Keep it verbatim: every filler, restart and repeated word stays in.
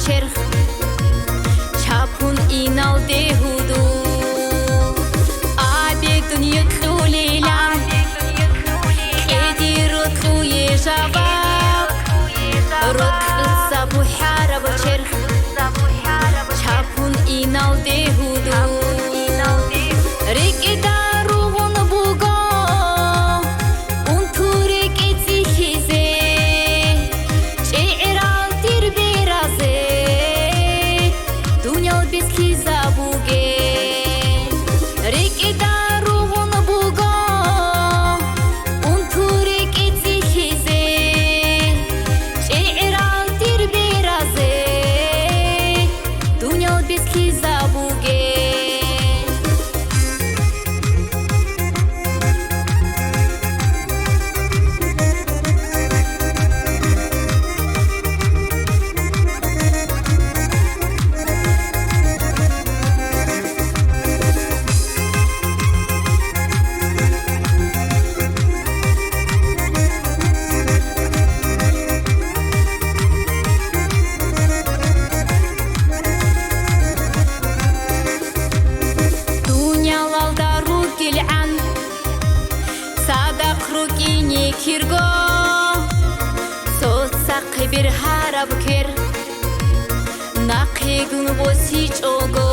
черх, чапун иналде гьудул. Абе дунья кьулилан, кьеди рокьуе жаваб, рокьуса бухӀараб черх, чапун иналде гьудул. РекӀеда ругъун буго унтуре кӀицӀихьизе, чӀегӀерал дир беразе, дуниял бицлъизабуге. РекӀеда ругъун буго унтуре кӀицӀихьизе, чӀегӀерал дир беразе, дуниял бицлъизабуге. Дуниялалда ругилгӀан цадахъ рукӀине кирго, цоцахъе бергьараб квер, нахъегун босичӀого,